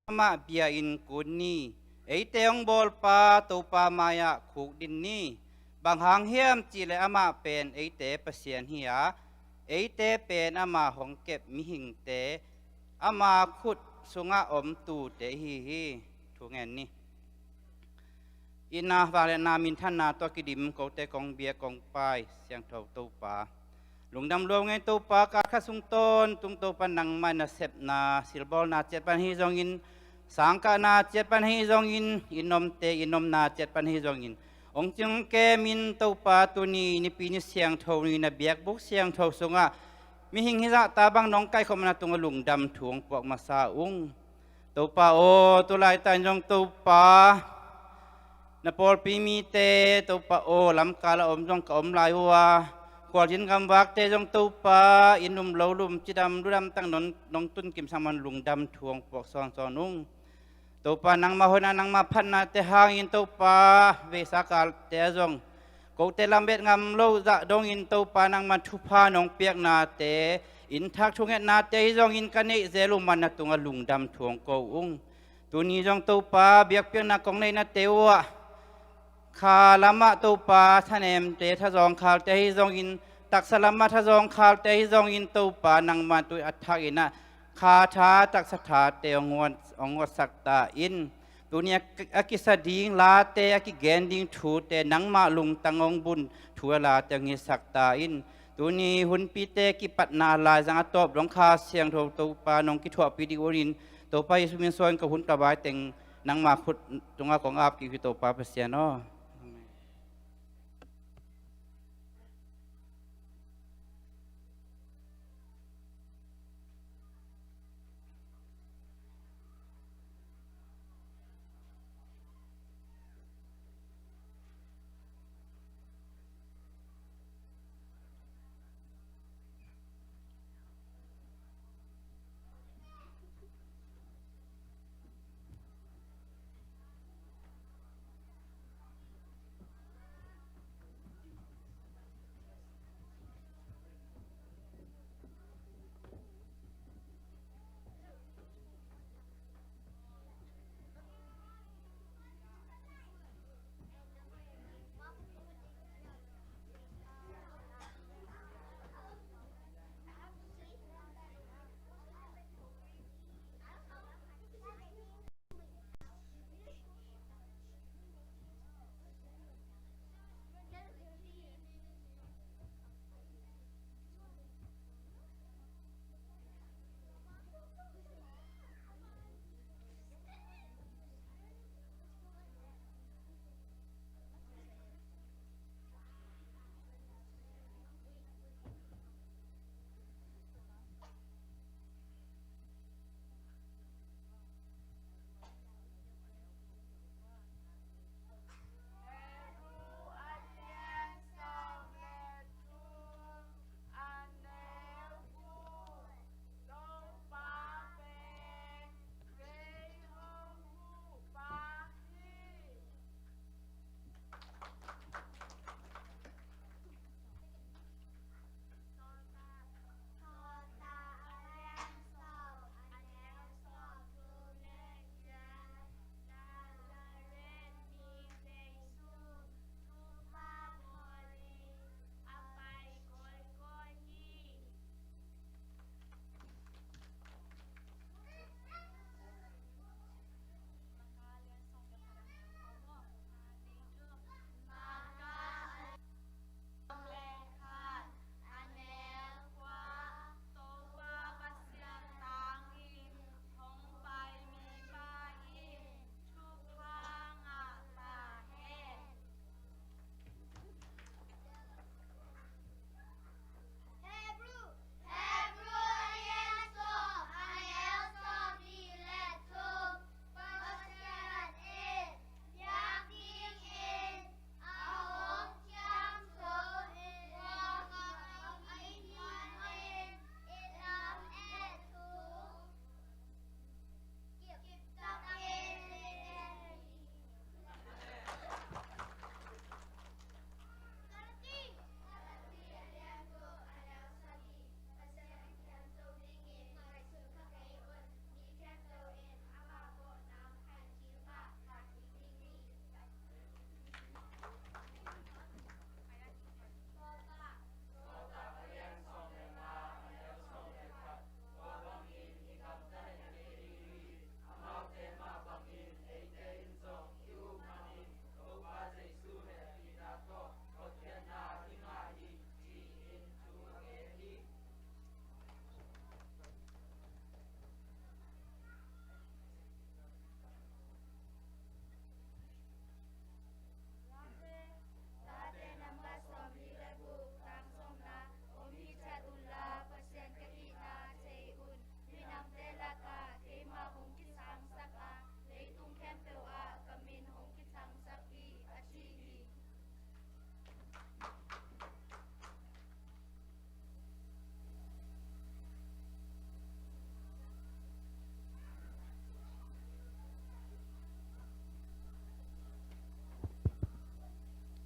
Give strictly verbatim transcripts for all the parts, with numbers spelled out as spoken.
amah bia-in kun ni. Eite hong bawlpa Topa mai-ah khukdin ni. Bang hang hiam cihleh amah pen eite Pasian hi a, eite pen ama hong kep mihingte, ama khut sungah om tuute ihi hi. Thu ngen ni. Itna, vangliatna, minthanna tawh kidim kote kong biak kong pai Siangtho Topa, lungdam lua ung ei Topa. Kal khat sung tawntung Topa, nangmah nasepna, silbawlna ciat pan ahi zongin, sangkahna ciat pan ahi zongin, i nomte i nomna ciat pan ahi zongin, hong cing kemin Topa, tuni Nipi ni siangtho ni na biakbuk siangtho sungah mihing hizahta bang nong kaikhopna tungah lungdam thu hong puak masa ung. Topa aw, tulaitak in zong Topa, na pawlpi mite Topa aw, lamkal a om zong ka om lai uh a, khualzin gamvakte zong Topa, inn um lo lum, cidam ludam tang nong, nong tun kimsak man lungdam thu hong puak sawnsawn ung. Topa, nangmah hoihna, nangmah phatnate hangin Topa, veisa kalte ah zong kote lamet ngam loh zah dongin Topa, nangmah thupha nong piaknate, innthak thungetnate ahi zongin ka neih zel uh man na tungah lungdam thu hong ko ung. Tuni zong Topa, biakpiakna kong neihnate uh ah, kha lamah Topa, thanemte thazawngkhalte ahi zongin, taksa lamah thazawngkhalte ahi zongin Topa, nangmah tu a thak in ah kha tha, taksa thate hong nguat, hong nguatsak ta in. Tuni a, a kisa ding late, a kigen ding thute, nangmah lungtang hong bun thu a late hong hisak ta in. Tuni hunpite kipatna laizang a tawp dong Kha Siangtho Topa nong kithuahpih ding un in, Topa Jesu min suangin ka hun ka bai teng nangmah khut tungah kong ap kik hi Topa Pasian aw. Amen.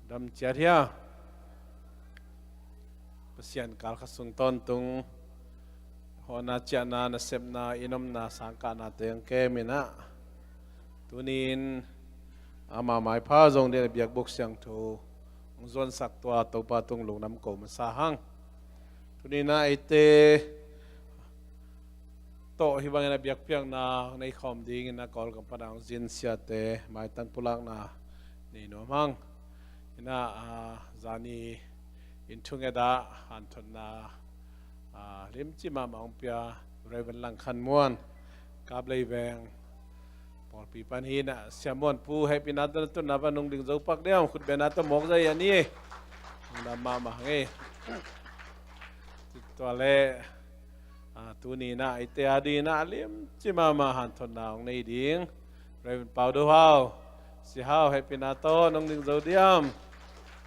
Dam ciat hia? Pasian kalkhat sung tawntung hawhna, ciahna, nasepna, i nomna, sangkahna teng kem in ah, tuni-in ama maipha zong ding a biakbuk siangtho hong zuansak tua Topa tung lungdam ko masa hang. Tuni-in ah eite tawh hih bangin a biakpiakna nei khawm dingin a Kawlgam pana hong zin siate maitang pulakna nei nuam hang. In ah, ah, zani in thunget ah hanthotna, ah, limci mahmah hong pia Reverend Lang Khan Muan, Kaplei Veng pawlpi pan hi in ah, Sia Muan Pu, hehpihna tawh na tunna pan nung ding zo pak diam, khutbetna tawh mawk zai a ni. Lungdam mahmah hang ei. Tua leh, ah, tuni-in ah eite a dingin ah limci mahmah hanthotna hong nei ding Reverend Pau Do Hau, Sia Hau, hehpihna tawh nong ding zo diam?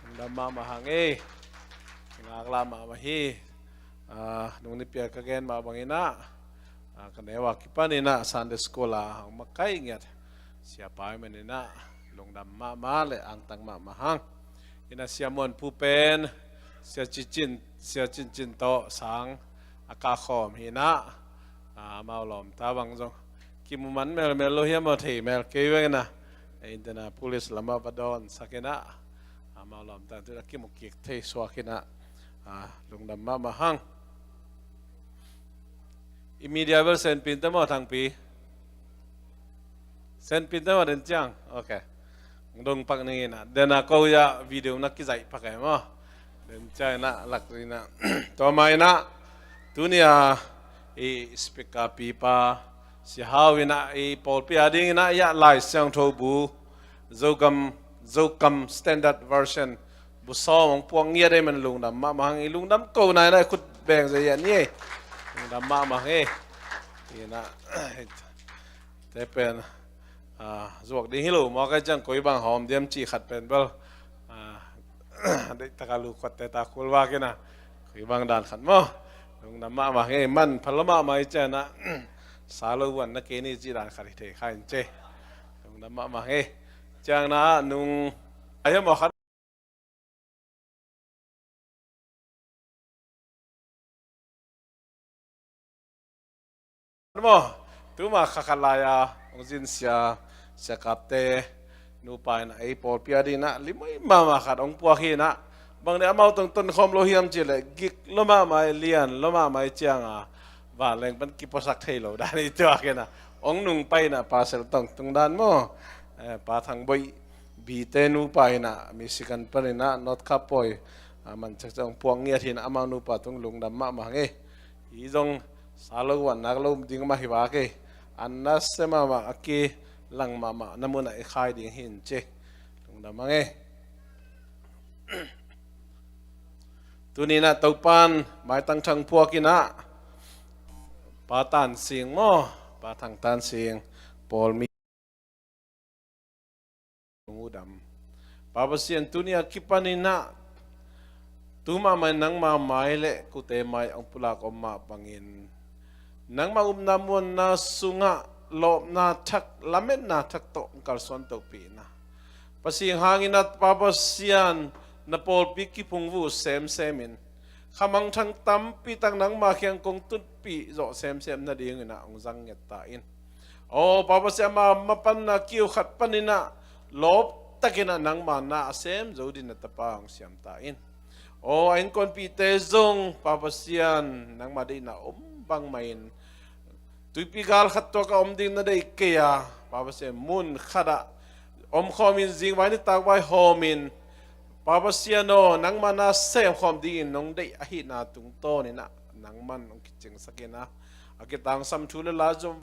Lungdam mahmah hang ei. Ngaklah mahmah hi. Ah, nung nipi a ka gen mah bangin ah, ah, ka neu a kipanin ah Sunday school a hong makaih ngiat Sia Pai manin ah lungdam mahmah le angtang mahmah hang. In ah Sia Muan Pu pen Sia Cin Cin, Sia Cin Cin tawh sang a kah khawm hi in ah, ah, amau lawmta bang zong kimu man melmel lo hiam aw, thei mel kei veng in ah, Indianapolis lamah va dawnsak in ah, amau lawmta tu a kimu kik thei suak in ah, ah, lungdam mahmah hang. I media bel senpin te maw, Thangpi? Senpin te maw den ciang? Ok. Dong pak ning in ah, den a ko ya video na kizaih pak e maw. Den ciang in ah lak in ah, tua mah in ah, tuni a i speaker pipa Sia Hau in ah i pawlpi a dingin ah ya Lai Siangtho bu Zogam, Zokam Standard Version bu sawm hong puak ngiat ei man, lungdam mahmah hang ei. Lungdam ko nai nai, khut beng zai a ni ei. Lungdam mahmah hang ei. In ah, te pen, ah, zuak ding hi lo maw, kai ciang koi bang hawm diam cih khat pen bel, ah, deih taka lu khuatte ta khul vak in ah, koi bang dan khat maw. Lungdam mahmah hang ei, man pha lo mahmah i ciang ah, sa lo vuan na kei ni cih dan khat hi thei kha in ci. Lungdam mahmah hang ei. Ciang na ah nung a hiam aw khat maw? Tuma kha khat lai a hong zin Sia, Sia Kapte nupa in ah ei pawlpi a dingin ah limai mahmah khat hong puak hi in ah, bang dih amau tong tonkhawm lo hiam cih leh gik lo mahmah ei, lian lo mahmah ei ciang a, vanleng pan kipuasak thei lo dan i tuak in ah, hong nung pai in ah, pasal tong tung dan maw? Eh, Pa Thang Boih Bite nupa in ah, Michigan pan in ah, North Cape Point, ah, man cakcak hong puak ngiat hi in ah, amau nupa tung lungdam mahmah hang ei. Hi zong sa lo vuan nak lo ding mah hi vak ei. An nasia mahmah, a kilang mahmah na mun ah i khai ding hi in ci. Lungdam hang ei. Tuni in ah Topan maitang thang puak in ah, Pa Tan Sing maw, Pa Thang Tan Sing, pawl mi, lungdam. Pa Pasian, tuni a kipan in ah tu mahmah in nangma mai le kote mai hong pulak om mah bangin, nangma upna muanna sungah lawpna thak, lametna thak tawh hong kalsuan tohpih in ah, Pasian hangin ah Pa Pasian, na pawlpi kiphungvuh semsem in, khamangthang tampi tak nangma kiang kong tutpih zawh semsem nading in ah hong zang nget ta in. Aw Pa Pasian, ama mapanna kiu khat pan in ah lawp tak in ah nangma na a sem zo ding na tapa hong siam ta in. Aw a innkuanpihte zong Pa Pasian, nangma deihna om bangmah in, tuipi gal khat tuak a om ding na deih kei a, Pa Pasian, mun khat ah omkhawm in, zingvai nitak vai hawm in, Pa Pasian aw, nangma na semkhawm dingin nong deih ahihna tungtawn in ah nangman hong kicingsak in ah, a kitangsam thu le la zom